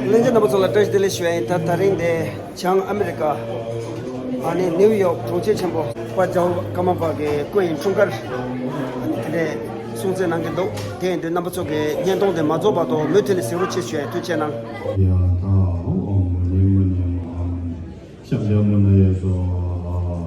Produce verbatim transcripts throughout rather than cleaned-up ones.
ལྷན་རྒྱས་རྣམ་པ་ཚོ་ལ་བཀྲ་ཤིས་བདེ་ལེགས་ཞུ་ཡ་ཡིན། ད་དེ་རིང་འདི་བྱང་ཨ་མི་རི་ཀ་ཨ་ནི་ནིའུ་ཡོག་གྲོང་ཁྱེར་ཆེན་པོ་དཔལ་རྒྱལ་བ་ཀརྨ་པ་གི་སྐུ་ཡི་འཁྲུངས་སྐར་ཨ་ནི་དེ་འདྲའི་སྲུང་བརྩི་གནང་གི་འདུག་དེ་ཡིན་དུས་རྣམ་པ་ཚོ་གི་བརྙན་ཐུང་དེ་མ་རྫོགས་བར་དུ་མུ་མཐུད་ནས་གཟིགས་རོགས་བྱེད་ཞུ་ཡ་ཡིན། ཐུགས་རྗེ་གནང་། ཡ་ཐཱ། ཨོཾ་མུ་ནེ་མུ་ནེ་མ་ཧཱ་མུ་ནེ། ཤཱཀྱ་མུ་ནེ་སྭཱ་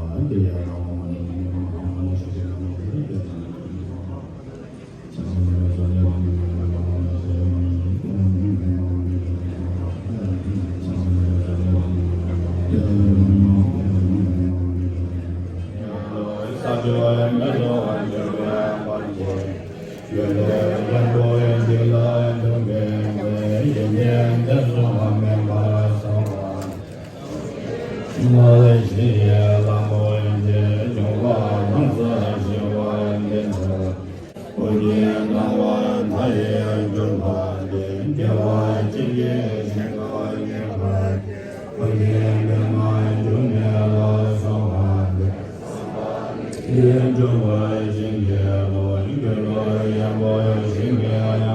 ཧཱ། དེ་ཡ་ཐཱ། ཨོཾ་མུ་ནེ་མུ་ནེ་མ་ཧཱ་མུ་ནེ། ཤཱཀྱ་མུ་ནེ་སྭཱ་ཧཱ། ཨོ་རྒྱན་སྣང་བ་མཐའ་ཡས་གྱུར་པ་དེ། དགེ་བ་བཅུ་གི་ཞིང་དུ་གཤེགས་པ་དེ། ཨོ་རྒྱན་པདྨ་འབྱུང་གནས་ལ་སོགས་པ་དེ། དེ་འགྲུབ་པར་བྱིན་གྱིས་རློབས། གུ་རུ་དབྱངས་པོ་ཞིང་གི་བ་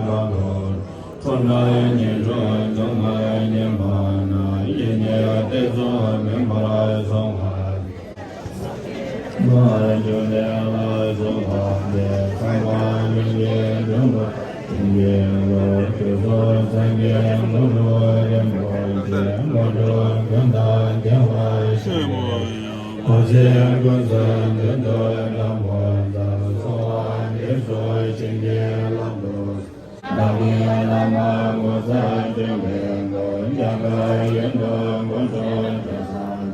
དོར། ཁྲོ་ནག་ཉི་སྒྲོན་གདོང་ལ་བརྙན་པ་ན། ཡེ་ནས་ཏེ་ཙོ་མེ་འབར་སོགས་པ། མ་ཧཱ་ཅོ་ཏ་ལ་སོགས་པ་སྟེ། ཚངས་པ་མི་མཁྱེན་འགྲོ་འགྲོ་ཞིང་གི་ལོ། དུས་གསུམ་སངས་རྒྱས་ཀུན་འགྲོ་རིན་པོ་ཆེ། དངོས་གྲུབ་ཀུན་བདག་རྒྱལ་བ་ཞིང་གི། འོད་ཟེར་ཀུན་གསལ་མདུན་དུ་བདག་པོས་བརྩམས། གསོལ་བ་འདེབས་སོ་བྱིན་གྱིས་བརླབ་ཏུ། བདག་གི་བླ་མ་ངོ་མཚར་ཅན་མཁན་པོ། འཇམ་དཔལ་ཡོན་ཏན་དཀོན་མཆོག་སྤྱན་བཟང་།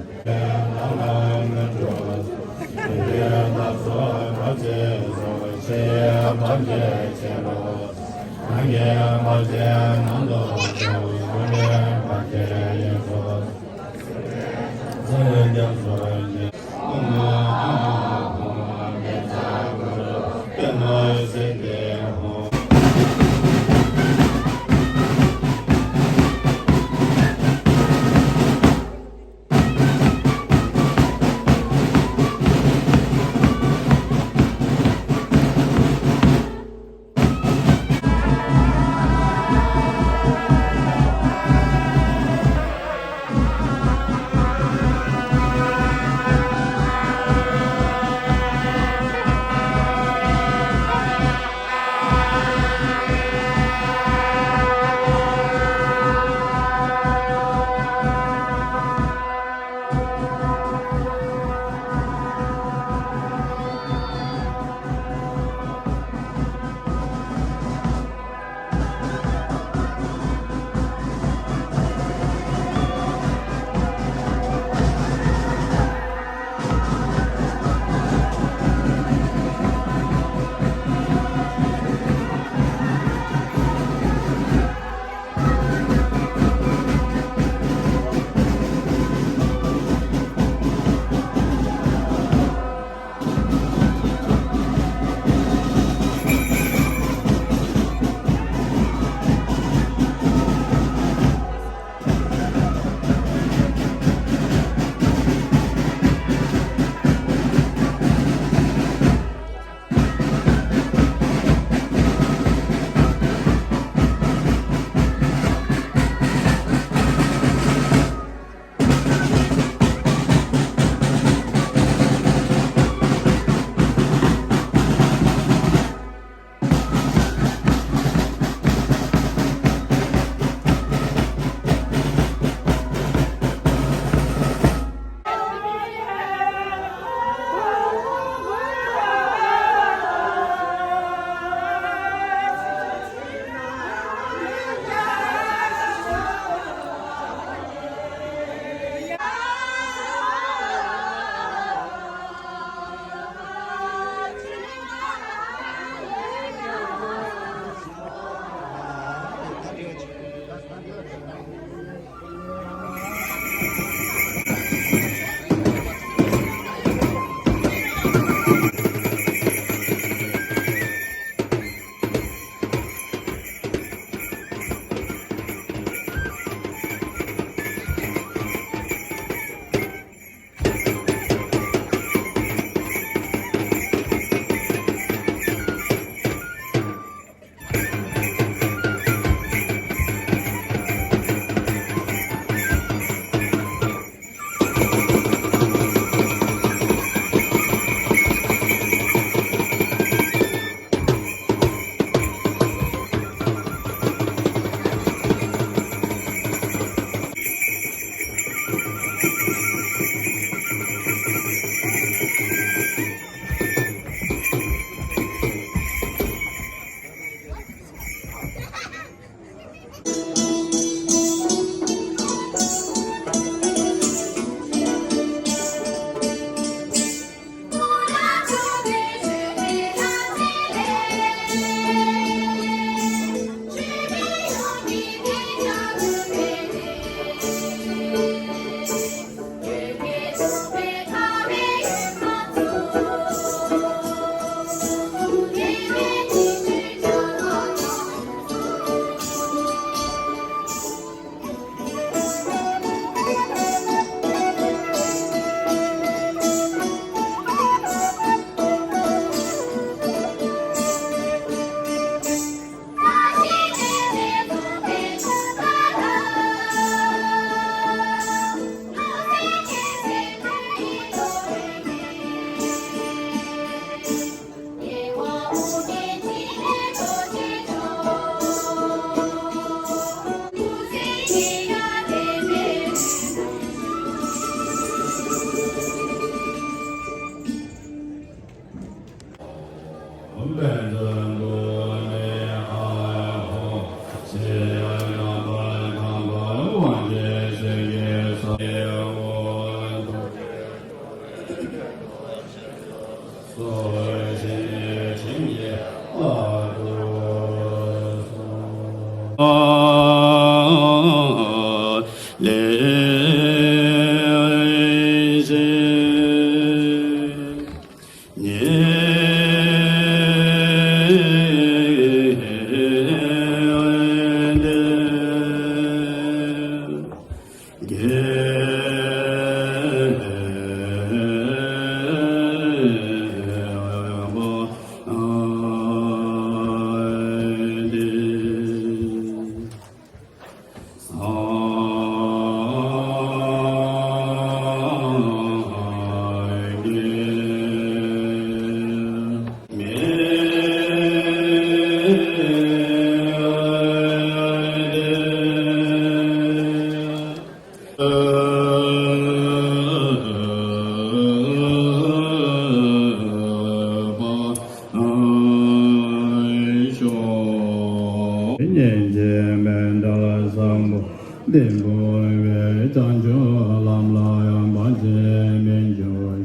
སྙིང་རྗེ་མེད་འབྲལ་བཟང་པོ། འདི་འབུལ་བས་བྱང་ཆུབ་ལམ་ལ་ཡང་བར་ཆད་མི་འབྱུང་ཞིང་།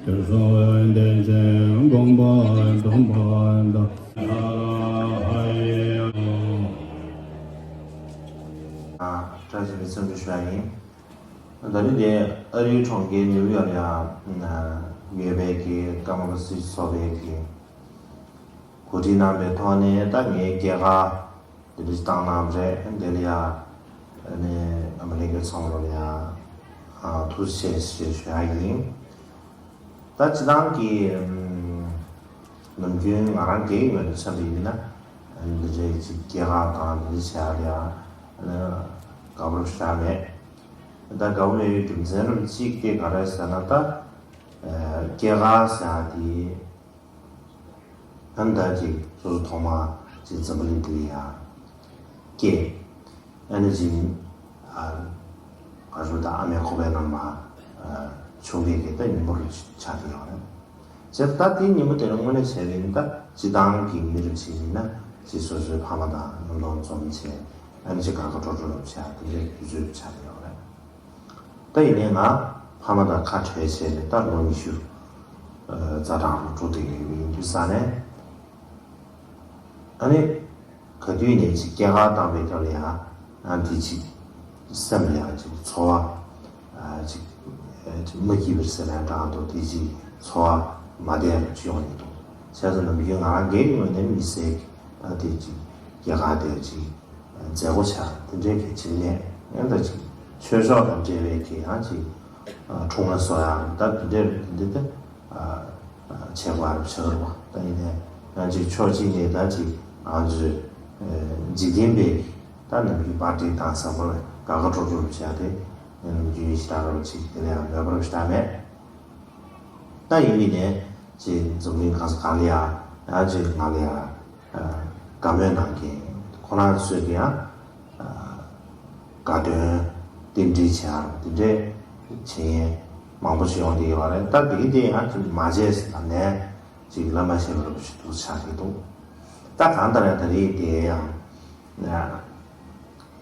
དུས་གསུམ་བདེ་ཆེན་དགོངས་པ་འགྲུབ་པ་དང་། བཀྲ་ཤིས་པའི་འཚམས་འདྲི་ཞུ་བ་ཡིན། ད་རེས་དེ་ཨ་རིའི་གྲོང་ཁྱེར་ནིའུ་ཡོག་ལ་ཡོད་པའི་གི་ཀརྨ་པ་སྲིད་ཚོགས་པའི་གི་གོ་སྒྲིག་གནང་བའི་ཐོག་ནས། ད་ངའི་སྐྱེས་སྐར་དེ་འདྲ་ཞིག་བཏང་གནང་བ་རེད། དེ་ལ་ཡ་ནས་ཨ་མ་ལྷན་རྒྱས་ཚང་མ་ལ་ཡ་ཐུགས་རྗེ་ཆེ་ཞེས་ཞུ་ཡ་ཡིན། ད་སྤྱི་བཏང་གི་ནམ་རྒྱུན་ང་རང་སྒེར་གྱི་ངོས་ནས་འཆམ་པ་ཡིན་ན། འདི་འདྲའི་ཅིག་སྐྱེས་སྐར་དང་འདི་འདྲ་བྱ་ཡ་ལ་ཡ་དགའ་པོ་ཞེ་དྲག་མེད། ད་དགའ་པོ་མེད་པའི་རྒྱུ་མཚན་རྣམས་གཅིག་དེ་ག་རེ་ཟེར་ན། ད་སྐྱེས་སྐར་ཟེར་ཡ་དེ། ཨ་ནི་ད་ཅིག་སོ་སོ་ཐོག་མ་ཅིག་འཛམ་བུ་གླིང་འདི་ལ་ཡ་སྐྱེས། ཨ་ནི་ཅིག་ཨ་ག་རེ་ཟེར། ད་ཨ་མའི་ཁོག་པའི་ནང་མ་ཨ་ཆུང་མའི་གི་ད་ཉིན་མོ་རུ་ཆགས་ཀྱི་ཡོད་རེད། བྱས་ད་དེ་ཉིན་མོ་དེ་ལ་དངོས་གནས་བྱས་པ་ཡིན་ན། ད་སྤྱི་བཏང་གི་མི་རབས་ཅིག་ཡིན་ན་ཅིག་སོ་སོའི་ཕ་མ་དང་མཉམ་དུ་འཛོམས་བྱས། ཨ་ནི་ཅིག་དགའ་དགའ་སྤྲོ་སྤྲོ་རུ་བྱས། དེ་འདྲའི་དུས་ཚོད་ཆགས་ཀྱི་ཡོད་རེད། ད་ཡིན་ནའི་ང་ཕ་མ་དང་ཁ་བྲལ་བྱས་ནས་ད་ལོ་ཉི་ཤུ་རྩ་གྲངས་རུ་འགྲོ་བསྡད་ཡོད་པ་ཡིན་དུས་ཙ་ནས། ཨ་ནི་ག་དུས་ནས་ཅིག་སྐྱེས་སྐར་བཏང་བའི་སྐབས་ལ་ཡང་ཨ་འདི་ཅིག་སེམས་ལ་ཡང་ཅིག་ཚོར་བ་ཨ་ཅིག་ཨ་ཅིག་མ་སྐྱིད་པར་ཟེར་ན་འདྲ་འདུག་དེ་ཅིག་ཚོར་བ་མ་བདེ་བ་ཅིག་ཡོང་གི་འདུག་བྱས་ཙང་ནམ་རྒྱུན་ང་རང་སྒེར་གྱི་ངོས་ནས་མི་ཟེར་གི། ད་དེ་ཅིག་སྐྱེས་སྐར་དེ་ཅིག་མཛད་སྒོ་ཆགས་དེ་འདྲའི་གི་བྱེད་ནས། ཡང་ད་ཅིག་ཆོས་ཕྱོགས་དང་འབྲེལ་བའི་གི་ཡང་ཅིག་ཨ་འཁྲུངས་སྐར་སྲུང་ཡ་ད་དེ་འདྲའི་དེ་འདྲ་ཨ་ཨ་བྱེད་དགོས་རབས་བྱེད་དགོས་རེད་པ། ད་ཡིན་ནའི་ཡང་ཅིག་ཕྱོགས་གཅིག་ནས་ད་ཅིག་ང་ཚོའི་ཨ་འཇིག་རྟེན་པའི་ད་ནམ་རྒྱུན་པར་ཏི་དང་ཟ་ཕོར་དགའ་དགའ་སྤྲོ་སྤྲོ་རུ་བྱས་ཏེ། ནམ་རྒྱུན་ཞེ་དྲག་རུ་ཅིག་དེ་ལ་ཡང་མོས་པ་རུ་ཞེ་དྲག་མེད། ད་ཡིན་ནའི་ཅིག་འཛམ་གླིང་གང་ས་གང་ལ་ཡ་ཡང་ཅིག་ང་ལ་ཡ་ཨ་དགའ་མོས་གནང་མཁན་ཁོ་རང་ཚོས་ཀྱི་ཡང་ཨ་དགའ་སྟོན་རྟེན་འབྲེལ་བྱེད་ཡག་དེ་འདྲའི་བྱེད་མཁན་མང་པོ་ཞིག་ཡོང་བསྡད་ཡོད་རེད། ད་དེ་གི་དེ་ཡང་ཅིག་མ་བྱས་ཟེར་ན་ནས་ཅིག་ལབ་མ་ཤེས་པ་རུ་ཞིག་འདུག་ཆགས་ཀྱི་འདུག་ད་གང་ལྟར་ཡང་ད་རེས་དེ་ཡང་ཨ་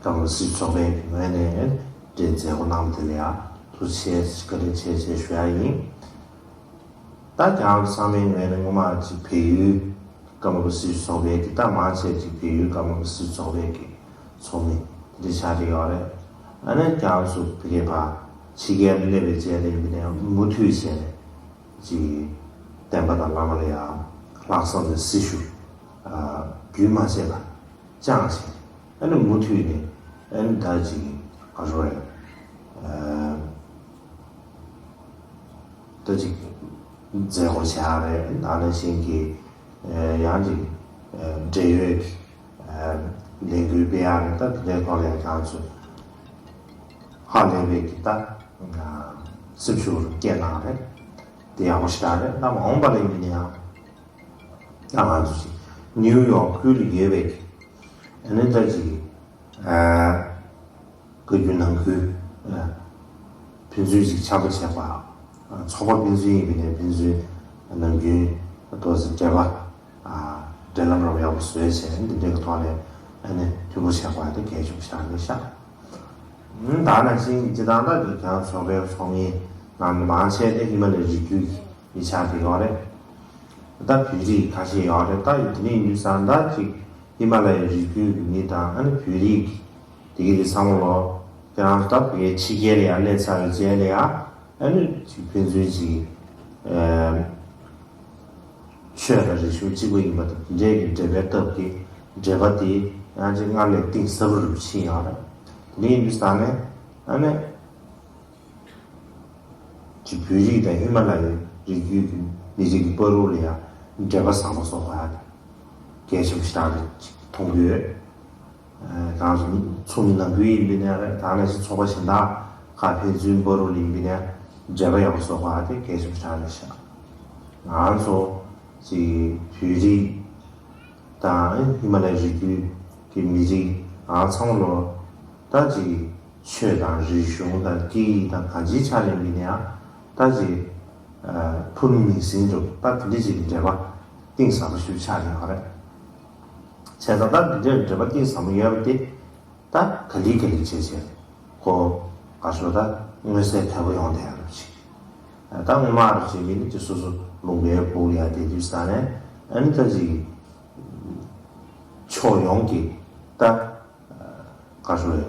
ཀརྨ་པ་སྲིད་ཚོགས་པའི་ངོས་ནས་དེ་མཛད་སྒོ་གནང་བ་དེ་ལ་ཡང་ཐུགས་རྗེ་ཆེ་བཀའ་དྲིན་ཆེ་ཞེས་ཞུ་ཡ་ཡིན། ད་ཁྱེད་ཚང་མའི་ངོས་ནས་སྔོན་མ་ཅིག་བལ་ཡུལ་ཀརྨ་པ་སྲིད་ཚོགས་པའི་གི། ད་མང་ཆེ་ཅིག་བལ་ཡུལ་ཀརྨ་པ་སྲིད་ཚོགས་པའི་གི་ཚོགས་མི་དེ་འདྲ་ཆགས་ཀྱི་ཡོད་རེད། ཨ་ནི་ཁྱེད་ཚོ་བི་གེ་པ་ཕྱི་རྒྱལ་སླེབས་པའི་རྗེས་ལ་ཡིན་ནའི་མུ་མཐུད་བྱས་ནས་ཅིག་བསྟན་པ་དང་བླ་མ་ལ་ཡང་ལྷག་བསམ་དང་སྲི་ཞུ་ཨ་རྒྱུན་མ་ཆད་པར་བཅངས་བྱས། ཨ་ནི་མུ་མཐུད་ནས་ཨ་ནི་ད་ཅིག་ག་རེ་ཟེར། ཨ་ད་ཅིག་མཛད་སྒོ་བྱེད་ཡག་རེད། ད་ནང་བཞིན་གྱི་ཨ་ཡང་ཅིག་ཨ་འབྲེལ་ཡོད་ཀྱི་ཨ་ལས་འགུལ་སྤེལ་ཡག་རེད། ད་དེ་འདྲའི་ཐོག་ལ་ཡང་ཁྱེད་ཚོས་ཧ་ལས་པའི་གི་ད་ཨ་སེམས་ཤུགས་སྐྱེད་གནང་རེད། དེ་ཡག་པོ་ཞེ་དྲག་རེད། ད་མ་འོངས་པ་ལ་ཡིན་ན་ཡང་། ད་ང་ཚོ་ཅིག་ནིའུ་ཡོག་ཁུལ་ལ་ཡོད་པའི་ཨ་ནི་ད་ཅིག་ཨ་བཀའ་བརྒྱུད་ནང་ཁུལ་ཨ་ཕན་ཚུན་ཅིག་འཆམ་པོ་བྱེད་པ། ཨ་ཚོགས་པ་ཕན་ཚུན་ཡིན་པ་ཡིན་ནའི་ཕན་ཚུན་ནམ་རྒྱུན་ཏོག་ཙམ་འབྲེལ་བ་ཨ་འབྲེལ་ལམ་རོགས་ཡག་པོ་བཟོས་བྱས། འདི་འདྲའི་གི་ཐོག་ནས་ཨ་ནི་མཐུན་པོ་བྱེད་དགོས་པ་དེ་གལ་ཆེན་པོ་ཆགས་ཀྱི་ཤག་ད་ནང་བཞིན་སྤྱིར་བཏང་ད་འདི་ཁྱེད་རང་ཚོགས་པའི་ཚོགས་མི་ནང་མང་ཆེ་དེ་ཧི་མ་ལ་ཡའི་རི་རྒྱུད་ཀྱི་མི་ཆགས་ཀྱི་ཡོད་རེད། ད་བོད་རིགས་ཁ་ཤས་ཡོད་རེད། ད་དེ་ནས་ཡིན་དུས་ཙང་ད་ཅིག་ཧི་མ་ལ་ཡའི་རི་རྒྱུད་ཀྱི་མི་དང་ཨ་ནི་བོད་རིགས་དེ་གི་དེ་ཚང་མ་ལོ། ཁྱེད་རང་ཚོ་ད་བོད་ཕྱི་རྒྱལ་ལ་ཡར་སླེབས་ཚར་བའི་རྗེས་ལ་ཡང་ཨ་ནི་ཅིག་ཕན་ཚུན་ཅིག་ཨ་ཆོས་དང་རིག་གཞུང་གཅིག་པ་ཡིན་པ་དང་དེ་འདྲའི་གི་འབྲེལ་བའི་སྟབས་ཀྱིས་འབྲེལ་བ་དེ་ཡང་ཅིག་སྔར་ལས་གཏིང་ཟབ་རུ་ཕྱིན་ཡོད་རེད། དེ་ནས་ཡིན་དུས་ཙང་ནས་ཨ་ནི། ཅིག་བོད་རིགས་དང་ཧི་མ་ལ་ཡའི་རི་རྒྱུད་ཀྱི་མི་རིགས་ཀྱི་བར་དུ་ལ་ཡང་འབྲེལ་བ་བཟང་པོ་བཟོ་དགོས་ཡ་དེ་གལ་ཆེན་པོ་ཞེ་དྲག་རེད་ཅིག་མཐོང་གི་ཡོད། ཨ་གང་སོང་ཚོགས་མི་ནང་ཁུལ་ཡིན་པ་ཡིན་ནའི་རེད། ད་ནང་བཞིན་ཚོགས་པ་གཞན་དག་ཁག་ཕན་ཚུན་བར་དུ་ཡིན་པ་ཡིན་ནའི་འབྲེལ་བ་ཡག་པོ་བཟོ་དགོས་ཡ་དེ་གལ་ཆེན་པོ་ཞེ་དྲག་རེད་ཤག་ང་ཚོ་ཅིག་བོད་རིགས་དང་ཧི་མ་ལ་ཡའི་རི་རྒྱུད་ཀྱི་མི་རིགས་ཨ་ཚང་མ་ལོ། ད་ཅིག་ཆོས་དང་རིག་གཞུང་དང་སྐད་ཡིག་དང་གང་ཅིའི་ཆ་ནས་ཡིན་ན་ཡང་ད་ཅིག་ཨ་ཕུ་ནུ་མིང་སྲིང་འདྲ་པོ་ད་དེ་འདྲ་ཅིག་གི་འབྲེལ་བ་གཏིང་ཟབ་པོ་ཞིག་ཆགས་ཡོད་རེད། བྱས་ བྱས་ཙང་ད་འདི་འདྲའི་འབྲེལ་བ་གཏིང་ཟབ་མོ་ཡོད་པ་དེ། ད་ག་ལེ་ག་ལེ་བྱས་བྱས་ཁོ་ག་ཚོད་ད་མངོན་གསལ་དོད་པོ་ཡོང་བསྡད་ཡོད་རེད་ཅིག་ད་སྔོན་མ་རུ་བྱས་མི་ནི་ཅིག་སོ་སོ་ལུང་པའི་སྦུག་ལ་ཡ་བསྡད་དུས་ཙང་ནས། ཨ་ནི་ད་ཅིག་ཕྱོགས་ཡོངས་ཀྱི་ད་ག་ཚོད་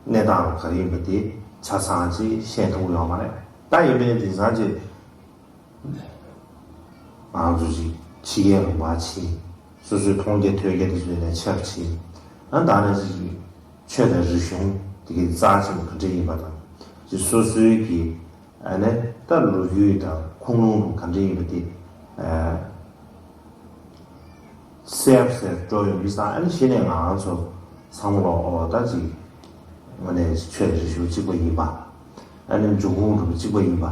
གནས་སྟངས་ག་རེ་ཡིན་པ་དེ་ཆ་ཚང་ཅིག་ཤེས་ཐུབ་ཡོད་མ་རེད། ད་ཡིན་པས་དེང་སང་ཅིག་ང་ཚོ་ཅིག་ཕྱི་རྒྱལ་ལ་མར་ཕྱིན། སོ་སོའི་མཐོང་རྒྱ་ཐོས་རྒྱ་དེ་ཚོ་ནས་ཆབས་ཕྱིན། ཨ་ད་ནི་ཅིག་ཆོས་དང་རིག་གཞུང་དེ་གའི་རྩ་ཆེན་པོ་ག་འདྲ་ཡིན་པ་དང་། ཅིག་སོ་སོའི་གི་ཨ་ནི་ད་ལོ་རྒྱུས་དང་ཁུངས་ལུང་དང་ག་འདྲ་ཡིན་པ་དེ། ཨ། གསལ་པོ་གསལ་པོ་འགྲོ་ཡོང་དུས་ཙང་། ཨ་ནི་གཞི་ནས་ང་རང་ཚོ་ཚང་མ་ལོ་ཨོ་ད་ཅིག་དངོས་གནས་ཆོས་དང་རིག་གཞུང་གཅིག་པ་ཡིན་པ། ཨ་ནི་འབྱུང་ཁུངས་རུ་གཅིག་པ་ཡིན་པ།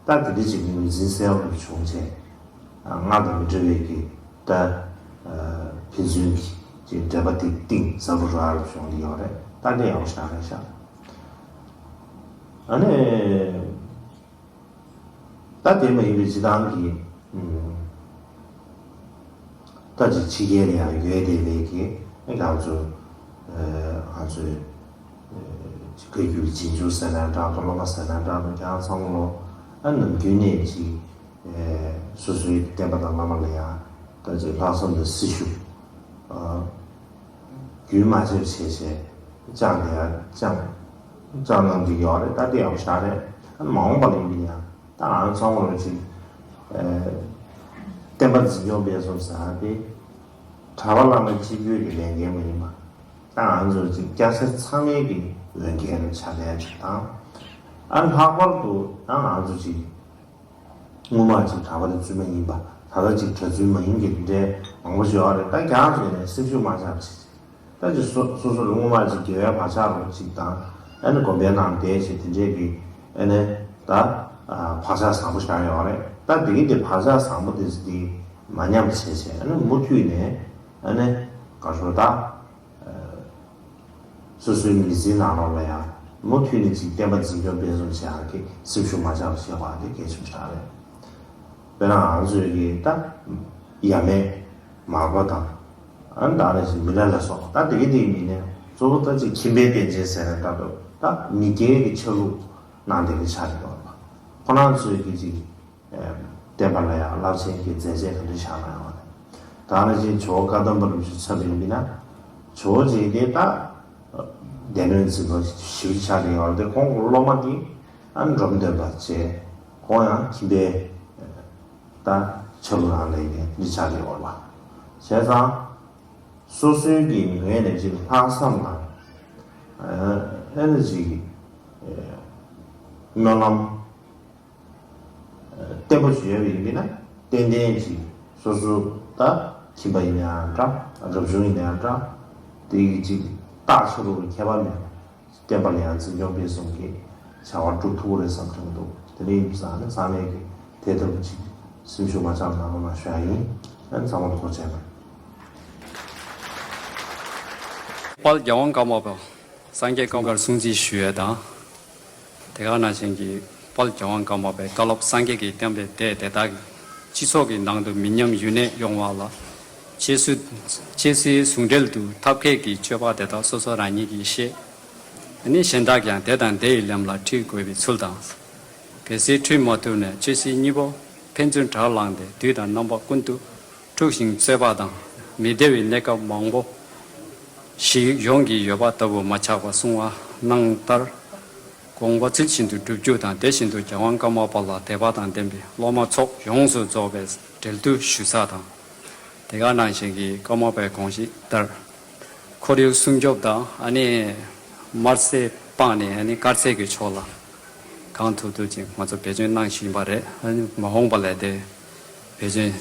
ད་དེ་འདྲ་ཅིག་ངོས་འཛིན་གསལ་པོ་རུ་བྱུང་བྱས། ཨ། སྔར་དང་མི་འདྲ་བའི་གི་ད་ཨ་ཕན་ཚུན་གྱི་ཅིག་འབྲེལ་བ་དེ་གཏིང་ཟབ་རུ་རག་རུ་བྱུང་གི་ཡོད་རེད། ད་དེ་ཡག་པོ་ཞེ་དྲག་རེད་ཤག་ཨ་ནི། ད་དེ་མ་ཡིན་པའི་སྤྱིར་བཏང་གི། ཨུམ། ད་ཅིག་ཕྱི་རྒྱལ་ལ་ཡང་ཡོད་བསྡད་པའི་གི་ང་ཚོ། ཨ། ང་ཚོའི། ཨ། བཀའ་བརྒྱུད་རྗེས་འཇུག་ཟེར་ན་འདྲ་འདུག་སློབ་མ་ཟེར་ན་འདྲ་འདུག་ཀྱང་ཚང་མ་ལོ། ཨ། ནམ་རྒྱུན་ནས་ཅིག་ཨ། སོ་སོའི་བསྟན་པ་དང་བླ་མ་ལ་ཡང་ད་ཅིག་ལྷག་བསམ་དང་སྲི་ཞུ། ཨ། རྒྱུན་མ་ཆད་པར་བྱས་བྱས་བཅངས་བསྡད་ཡ་བཅངས་བཅངས་གནང་གི་ཡོད་རེད། ད་དེ་ཡག་པོ་ཞེ་དྲག་རེད། ཨ་ནི་མ་འོངས་པ་ལ་ཡིན་ན་ཡང་ད་ང་ཚོ་ཚང་མ་ལོ་ཅིག་ཨ། བསྟན་པ་འཛིན་སྐྱོང་སྤེལ་གསུམ་ཟེར་ཡ་དེ་གྲྭ་པ་བླ་མ་གཅིག་པུའི་གི་ལས་འགན་མ་ཡིན་པ། ད་ང་ཚོ་ཅིག་སྐྱ་སེར་ཚང་མའི་གི་འོས་འགན་རེད་ཆགས་བསྡད་ཡ་ཅིག་དང་། ཨ་ནི་ལྷག་པར་དུ་ད་ང་ཚོ་ཅིག་སྔོན་མ་ཅིག་གྲྭ་པ་དེ་ཚུལ་མ་ཡིན་པ། ད་ལྟ་ཅིག་གྲྭ་ཚུལ་མ་ཡིན་གྱི་འདྲའི་མང་པོ་ཞིག་ཡོད་རེད། ད་རྒྱ་ཚོ་ནས་སེམས་ཤུགས་མ་ཆག་ཅིག་ད་ཅིག་སོ་སོ་སོ་ལ་སྔོན་མ་ཅིག་དགེ་བའི་བག་ཆགས་རོགས་ཅིག་དང་། ཨ་ནི་དགོན་པའི་ནང་བསྡད་ཅིག་དེ་འདྲས་ཀྱི་ཨ་ནི་ད་བག་ཆགས་བཟང་པོ་ཞིག་ཡོད་རེད། ད་དེ་གི་དེ་བག་ཆགས་བཟང་པོ་དེ་ཚོ་དེ་མ་ཉམས་བྱས་བྱས། ཨ་ནི་མུ་མཐུད་ནས་ཨ་ནི་ག་རེ་ཟེར་ད། སོ་སོའི་མི་ཚེའི་ནང་ལོགས་ལ་ཡང་མུ་མཐུད་ནས་ཅིག་བསྟན་པ་འཛིན་སྐྱོང་སྤེལ་གསུམ་བྱེད་ཡག་གི་སེམས་ཤུགས་མ་ཆག་པ་བྱེད་དགོས་པ་དེ་གལ་ཆེན་པོ་ཞིག་རེད། དཔེར་ན་ང་ཚོའི་གི་ད་ཡབ་མེས་མར་པ་དང་། ཨ་ནི་ད་ནི་ཅིག་མི་ལ་ལ་སོགས་པ། ད་དེ་གི་དེ་གི་མི་སྣ་གཙོ་བོ་ད་ཅིག་ཁྱིམ་པའི་པཎ་ཆེན་ཟེར་ན་འདྲ་འདུག་ད་མི་སྐྱའི་གི་ཆ་ལུགས་གནང་བསྡད་མཁན་ཆགས་ཀྱི་ཡོད་རེད་པ། ཁོ་རང་ཚོའི་གི་ཅིག་བསྟན་པ་ལ་ཡང་རླབས་ཆེན་གྱི་མཛད་རྗེས་ག་འདྲ་བཞག་གནང་ཡོད་པ་རེད། ད་ནང་བཞིན་ཇོ་བོ་བཀའ་གདམས་པ་རིན་པོ་ཆེ་མཚོན་པ་ཡིན་ན། ཇོ་བོ་རྗེ་དེ་ད་སྡེ་སྣོད་འཛིན་པ་ཞིག་ཆགས་ཀྱི་ཡོད་རེད་དེ། ཁོང་གི་སློབ་མ་དེ་ཨ་ནི་འབྲོམ་སྟོན་པ་བྱས། ཁོང་ཡང་ཁྱིམ་པའི་ད་ཆ་ལུགས་རང་ལས་ཀྱི་འདི་ཆགས་ཀྱི་ཡོད་རེད་པ། བྱས་ཙང་སོ་སོའི་གི་ངོས་ནས་ཅིག་ལྷག་བསམ་དང་། ཨ་ནི་ཅིག་སྨོན་ལམ་བརྟན་པོ་ཞིག་ཡོད་པ་ཡིན་པས་ན། ཏན་ཏན་ཅིག་སོ་སོ་ད་ཁྱིམ་པ་ཡིན་ན་ཡང་འདྲ། རབ་བྱུང་ཡིན་ན་ཡང་འདྲ། དེ་གི་ཅིག་རྟགས་ཆ་ལུགས་ལ་ཁྱད་པར་མེད་པར་བསྟན་པ་ལ་ཡང་འཛིན་སྐྱོང་སྤེལ་གསུམ་གྱི་བྱ་བ་སྒྲུབ་ཐུབ་ཀྱི་རེད་བསམ་དྲན་འདུག་དེ་འདྲ་ཡིན་ཙང་ནི་ཚང་མས་ཀྱི་དེ་ལྟ་བུ་ཅིག་སེམས་ཤུགས་མ་ཆག་གནང་རོགས་གནང་ཞུ་ཡ་ཡིན། ཨ་ནི་ཚང་མ་ལ་ཐུགས་རྗེ་ཆེ། དཔལ་རྒྱལ་དབང་ཀརྨ་པ་སངས་རྒྱས་ཀྱི་བཀའ་སྲུང་བརྩི་ཞུ་ཡས་དང་། དེ་ག་ནང་བཞིན་གྱི་དཔལ་རྒྱལ་དབང་ཀརྨ་པའི་བཀའ་སློབ་སངས་རྒྱས་ཀྱི་བསྟན་པའི་སྡེ་དེ་དག་གི་སྤྱི་ཚོགས་ཀྱི་ནང་དུ་མི་ཉམས་ཡུན་གནས་ཡོང་བ་ལ། སྤྱོད་སྲིད་སྤྱོད་སྲིད་ཟུང་འབྲེལ་དུ་ཐབས་མཁས་ཀྱི་སྤྱོད་པ་དེ་དག་སོ་སོ་རང་ཉིད་ཀྱིས་ཤེས། ཨ་ནི་གཞན་དག་ཀྱང་དེ་དང་དེ་ཡི་ལམ་ལ་ཁྲིད་དགོས་པའི་ཚུལ་དང་། གལ་སྲིད་ཁྲིད་མ་ཐུབ་ན་སྤྱོད་སྲིད་གཉིས་པོ་ཕན་ཚུན་དགྲར་ལངས་ཏེ་དུས་དང་རྣམ་པ་ཀུན་ཏུ་འཁྲུག་ཅིང་རྩོད་པ་དང་མི་བདེ་བའི་གནས་སྐབས་མང་པོ་ཞིག་ཡོང་གི་ཡོད་པ་ལྟ་བུ་མ་ཆགས་པར་གསུངས་པ་གནང་ལྟར། དགོངས་པ་ཚུལ་བཞིན་དུ་བསྒྲུབ་རྒྱུ་དང་། དེ་བཞིན་དུ་རྒྱལ་དབང་ཀརྨ་པ་ལ་དད་པ་དང་ལྡན་པའི་སློབ་མ་ཚོགས་ཡོངས་སུ་རྫོགས་པའི་འབྲེལ་གཏུག་ཞུ་ས་དང་། དེ་ག་ནང་བཞིན་གྱི་ཀརྨ་པའི་དགོངས་གཞི་ལྟར། ཁོར་ཡུག་སྲུང་སྐྱོབ་དང་། ཨ་ནི་དམར་ཟས་སྤངས་ནས། ཨ་ནི་དཀར་ཟས་ཀྱི་ཕྱོགས་ལ་གང་ཐུབ་ཐུབ་ཅིག་ང་ཚོ་བེད་སྤྱོད་གནང་བཞིན་པ་རེད། ཨ་ནི་མ་འོངས་པ་ལ་དེ་བེད་སྤྱོད་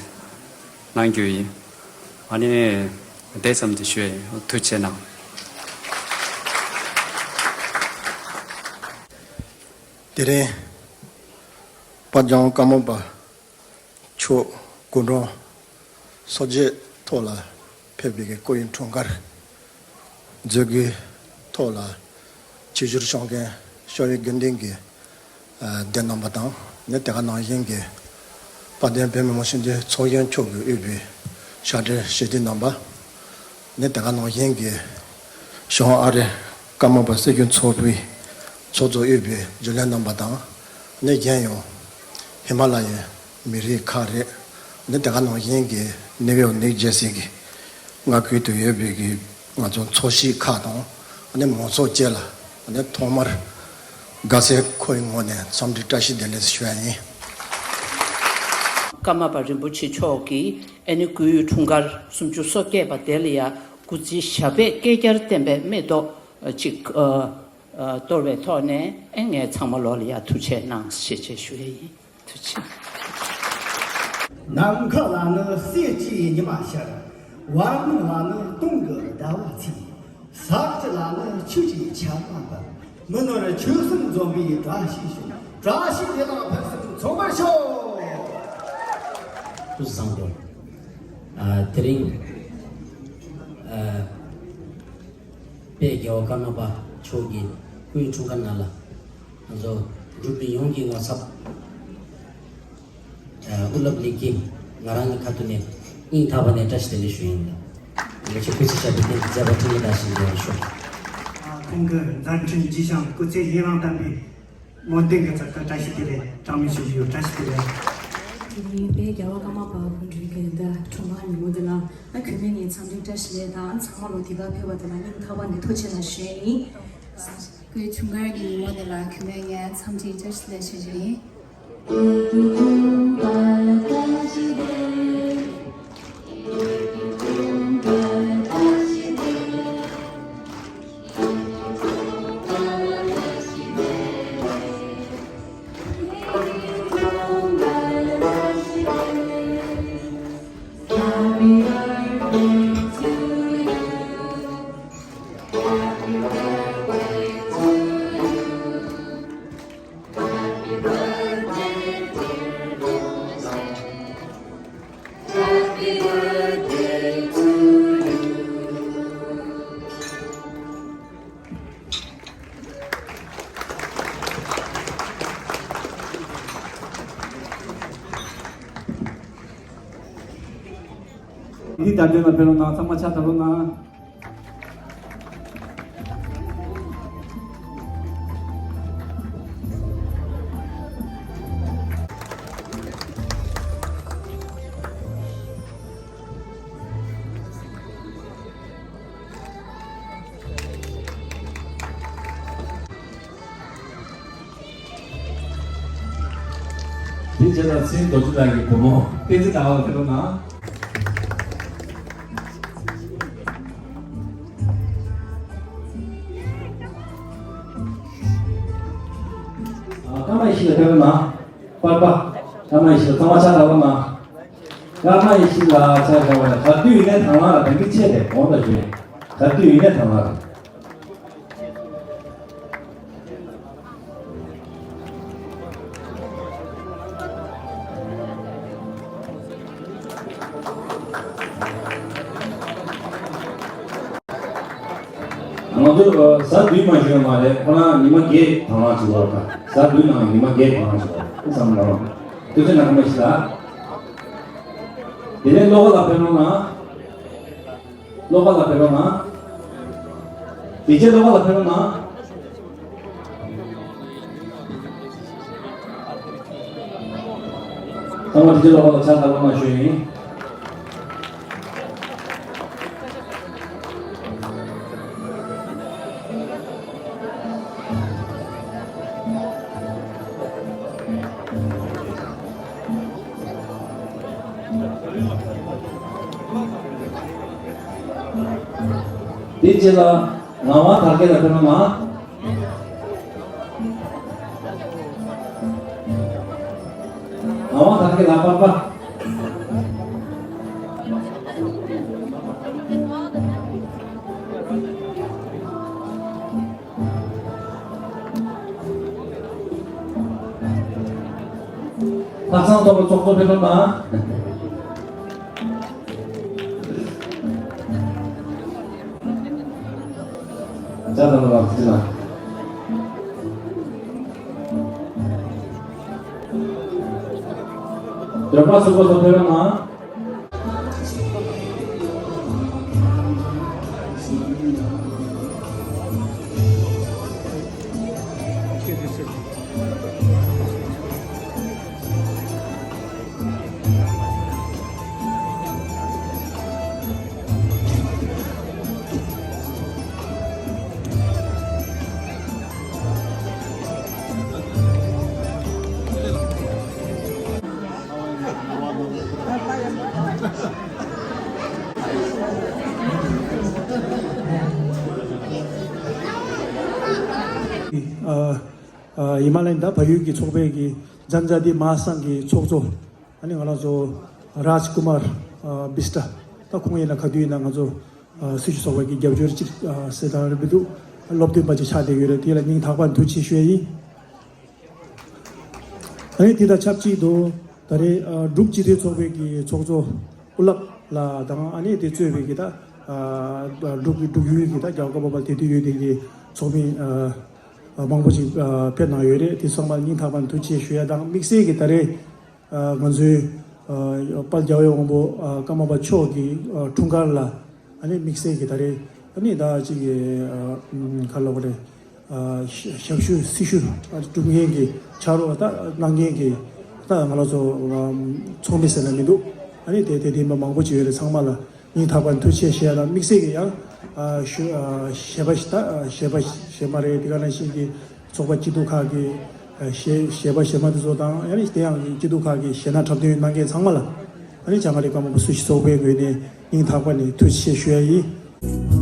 གནང་རྒྱུ་ཡིན། ཨ་ནི་དེ་ཙམ་དུ་ཞུ་ཡ་ཡིན། ཐུགས་རྗེ་གནང་། དེ་རིང་དཔལ་ལྡན་ཀརྨ་པ་མཆོག་སྐུ་འཁྲུངས་སོ་བརྒྱད་ཐོག་ལ་ཕེབས་པའི་སྐུ་ཡི་འཁྲུངས་སྐར་མཛད་སྒོའི་ཐོག་ལ་ཆིབས་བསྒྱུར་ཞུ་མཁན་ཤོ་ཡི་དགེ་འདུན་གྱི་སྡེ་རྣམ་པ་དང་། ནི་དེ་ག་ནང་བཞིན་གྱི་དཔལ་ལྡན་བོད་མི་མང་སྤྱི་འཐུས་ཚོགས་གཞོན་མཆོག་གིས་དབུས་པའི་ཕྱག་སྦྲེལ་ཞི་བདེ་རྣམ་པ། ནི་དེ་ག་ནང་བཞིན་གྱི་ཞང་ཨ་རི་ཀརྨ་པ་སྲོལ་རྒྱུན་ཚོགས་པའི་ཚོགས་གཙོ་དབུས་པའི་རྒྱུན་ལས་རྣམ་པ་དང་། ནི་གཞན་ཡང་ཧི་མ་ལ་ཡའི་མི་རིགས་ཁག་རེད། ནི་དེ་ག་ནང་བཞིན་གྱི་ནིའུ་ཡོག་ནིའུ་ཇར་སི་གི་མངའ་ཁུལ་དུ་ཡོད་པའི་གི་ང་ཚོ་ཚོགས་སྐྱིད་ཁག་དང་། ནི་མང་ཚོགས་བཅས་ལ་ནི་ཐོག་མར་དགའ་སེམས་ཁོ་ཡི་ངོས་ནས་འཚམས་འདྲི་བཀྲ་ཤིས་བདེ་ལེགས་ཞུ་ཡ་ཡིན། ཀརྨ་པ་རིན་པོ་ཆེ་མཆོག་གིས་ཨ་ནི་སྐུའི་འཁྲུངས་སྐར་སུམ་ཅུ་སོ་བརྒྱད་པ་དེ་ལ་ཡ་སྐུ་ཚེ་ཞབས་པད་བསྐལ་བརྒྱར་བརྟན་པའི་མེ་ཏོག་ཅིག་ཨ་ཨ་གཏོར་བའི་ཐོག་ནས་ཨེ་ངས་ཚང་མ་ལོ་ལ་ཡ་ཐུགས་རྗེ་གནང་ཞེས་བཅས་ཞུ་ཡས་ཡིན། ཐུགས་རྗེ་ཆེ། ནམ་མཁའ་ལ་ནི་གསེར་གྱི་ཉི་མ་ཤར། བར་སྣང་ལ་ནི་སྟོང་གི་ཟླ་བ་ཚེས། ཟག་བཅས་ལ་ནི་ཆོས་ཀྱི་ཆར་པ་འབབ། མི་ནོར་ཆོས་གསུམ་འཛོམས་པའི་བཀྲ་ཤིས་ཤོག། བཀྲ་ཤིས་བདེ་ཐང་ཕུན་སུམ་ཚོགས་པར་ཤོག། ཐུགས་བཟང་པོ། ཨ་དེ་རིང་ཨ་དཔལ་རྒྱལ་བ་ཀརྨ་པ་མཆོག་གི་སྐུའི་འཁྲུངས་སྐར་ནང་ལ་ང་ཚོ་འབྲུག་མི་ཡོངས་ཀྱི་ངོ་ཚབ། ཨ་དབུ་རླབས་ལེགས་ཀྱིས་ང་རང་གི་ཁ་ཐུག་ནས་སྙིང་ཐག་པ་ནས་བཀྲ་ཤིས་བདེ་ལེགས་ཞུ་ཡིན། ལས་ཀྱི་སྐུ་ཚེ་ཞབས་པད་བརྟན་པའི་མཛད་པ་འཕྲིན་ལས་དར་ཞིང་རྒྱས་པར་ཤོག། ཨ་ཁོང་གི་མཛད་འཕྲིན་རྒྱས་ཤིང་སྐུ་ཚེ་ཡུན་རིང་བརྟན་པའི་སྨོན་འདུན་གྱི་ཚུལ་དུ་བཀྲ་ཤིས་བདེ་ལེགས་གྲངས་མེད་ཞུ་རྒྱུ་ཡོད། བཀྲ་ཤིས་བདེ་ལེགས། དེ་རིང་དཔལ་རྒྱལ་བ་ཀརྨ་པ་སྐུ་མདུན་གྱི་འདི་འཁྲུངས་སྐར་ཉིན་མོ་འདི་ལ་ཨ་གུས་མོས་ངས་འཚམས་འདྲི་བཀྲ་ཤིས་བདེ་ལེགས་དང་ཚང་མ་ལོ་འདི་ག་ཕེབས་པ་དེ་ལ་སྙིང་ཐག་པ་ནས་ཐུགས་རྗེ་ཆེ་ཞུ་ཡས་ཡིན། སྐུའི་འཁྲུངས་སྐར་གྱི་ཉིན་མོ་དེ་ལ་གུས་མོས་ངས་འཚམས་འདྲི་བཀྲ་ཤིས་བདེ་ལེགས་ཞུ་རྒྱུ་ཡིན། འདི་ལྟར་སྟོན་ལ་ཕེབས་རོགས་གནང་། ཚང་མ་ཕྱག་བརྡབ་རོགས་གནང་། དེ་རྗེས་ལ་མཚན་རྡོ་རྗེ་ལགས་ཀྱི་བུ་མོ་བསྟན་འཛིན་ཟླ་བ་ལ་ཕེབས་རོགས་གནང་། ཨ་ཀརྨ་ཡེ་ཤེས་ལགས་ཕེབས་རོགས་གནང་། པར་པ། ཀརྨ་ཡེ་ཤེས་ལགས་ཚང་མ་ཕྱག་བརྡབ་རོགས་གནང་། ཀརྨ་ཡེ་ཤེས་ལགས་ཕྱག་བཞག་པ་ལ་ག་དུས་ཡིན་ནའི་དང་བླངས་ལ་དང་གི་ཆེད་དེ་གོང་དུ་ཞུས། ག་དུས་ཡིན་ནའི་དང་བླངས་ལ། ང་ཚོ་གཟའ་བདུན་མ་ཞུས་མ་རེད། ཁོ་རང་ཉི་མ་བརྒྱད་དང་བླངས་བྱེད་དགོས་པ། གཟའ་བདུན་ནང་ཉི་མ་བརྒྱད་དང་བླངས་བྱེད་དགོས་པ་བསམ་བློ། དུས་ཚོད་ནང་མ་ཞིག་ལ། དེ་ནས་བློ་དགའ་ལགས་ཕེབས་རོགས་གནང་། བློ་དགའ་ལགས་ཕེབས་རོགས་གནང་། དེ་རྗེས་བློ་དགའ་ལགས་ཕེབས་རོགས་གནང་། ཚང་མ་དེ་རྗེས་བློ་དགའ་ལགས་ཕྱག་བརྡབ་རོགས་གནང་ཞུ་ཡིན། དེ་རྗེས་ལ་ངག་དབང་དར་རྒྱས་ལགས་ཕེབས་རོགས་གནང་། ངག་དབང་དར་རྒྱས་ལགས་པར་པ། ལྷག་བསམ་ཚོགས་པ་ཚོགས་གཙོ་ཕེབས་རོགས་གནང་། ལྕགས་དམ་ལགས་ཅི་ལགས། འདོན་པ་ཚོགས་པ་ཚོ་ཕེབས་རོགས་གནང་། ཨ་ཨ་ཧི་མ་ལ་ཡན་ད་བལ་ཡུལ་གྱི་ཚོགས་པའི་གི་ཛན་ཛ་ཏི་མ་ཧ་སང་གི་ཚོགས་གཙོ། ཨ་ནི་ང་རང་ཚོ་རཱཇ་ཀུ་མར་ཨ་བིས་ཏྲ། ད་ཁོང་ཡིན་ན་ག་དུས་ཡིན་ན་ང་ཚོ་ཨ་སྲི་ཞུ་ཚོགས་པ་གི་རྒྱབ་སྐྱོར་ཅིག་ཨ་ཟེར་ད་རེ་བི་འདུག་སློབ་སྟོན་པ་ཅིག་ཆགས་བསྡད་ཡོད་རེད། དེ་ལ་སྙིང་ཐག་པ་ནས་ཐུགས་རྗེ་ཆེ་ཞུ་ཡ་ཡིན། ཨ་ནི་དེ་དང་ཆབས་ཅིག་ཏུ་ད་རེས་ཨ་འབྲུག་སྤྱི་མཐུན་ཚོགས་པའི་གི་ཚོགས་གཙོ་སྐུ་ལགས་ལ་དང་ཨ་ནི་དེ་གཙོས་པའི་གི་ད་ཨ་འབྲུག་གི་འབྲུག་ཡུལ་གི་ད་རྒྱ་གར་བ་དེ་དུས་ཡོད་དེ་གི་ཚོགས་མི་ཨ་ཨ་མང་པོ་ཅིག་ཨ་ཕེབས་གནང་ཡོད་རེད། དེ་ཚང་མ་སྙིང་ཐག་པ་ནས་ཐུགས་རྗེ་ཆེ་ཞུ་ཡ་དང་དམིགས་བསལ་གི་ད་རེས་ཨ་ང་ཚོའི་ཨ་དཔལ་རྒྱལ་བའི་དབང་པོ་ཨ་ཀརྨ་པ་མཆོག་གི་ཨ་འཁྲུངས་སྐར་ལ་ཨ་ནི་དམིགས་བསལ་གྱི་ད་རེས་ཨ་ནི་ད་ཅིག་གི་ཨ་ཨམ་ག་ལབ་དགོས་རེད། ཨ་ཞབས་ཞུ་སྲི་ཞུ་ཨ་སྒྲུབ་མཁན་གྱི་ཕྱག་རོགས་ད་གནང་མཁན་གྱི་ད་ང་རང་ཚོ་ཨམ་ཚོགས་མི་ཟེར་ན་མི་འདུག་ཨ་ནི་དེ་དེ་དེ་མ་མང་པོ་ཅིག་ཡོད་རེད། ཚང་མ་ལ་སྙིང་ཐག་པ་ནས་ཐུགས་རྗེ་ཆེ་ཞུ་ཡ་དང་དམིགས་བསལ་གྱི་ཡང་ཨ་ཞུ་ཨ་གཞས་པ་ཞིག་ད་ཨ་གཞས་པ་གཞས་མ་རེད། དེ་ག་ནང་བཞིན་གྱི་ཚོགས་པ་སྐྱིད་སྡུག་ཁག་གི་གཞས་གཞས་པ་གཞས་མ་དེ་ཚོ་དང་ཡང་ན་དེ་ཡང་སྐྱིད་སྡུག་ཁག་གི་གཞས་སྣ་འཁྲབ་སྟོན་གནང་མཁན་ཚང་མ་ལ་ཨ་ནི་བྱང་ཨ་རི་ཀརྨ་པ་སྲི་ཞུ་ཚོགས་པའི་ངོས་ནས་སྙིང་ཐག་པ་ནས་ཐུགས་རྗེ་ཆེ་ཞུ་ཡ་ཡིན།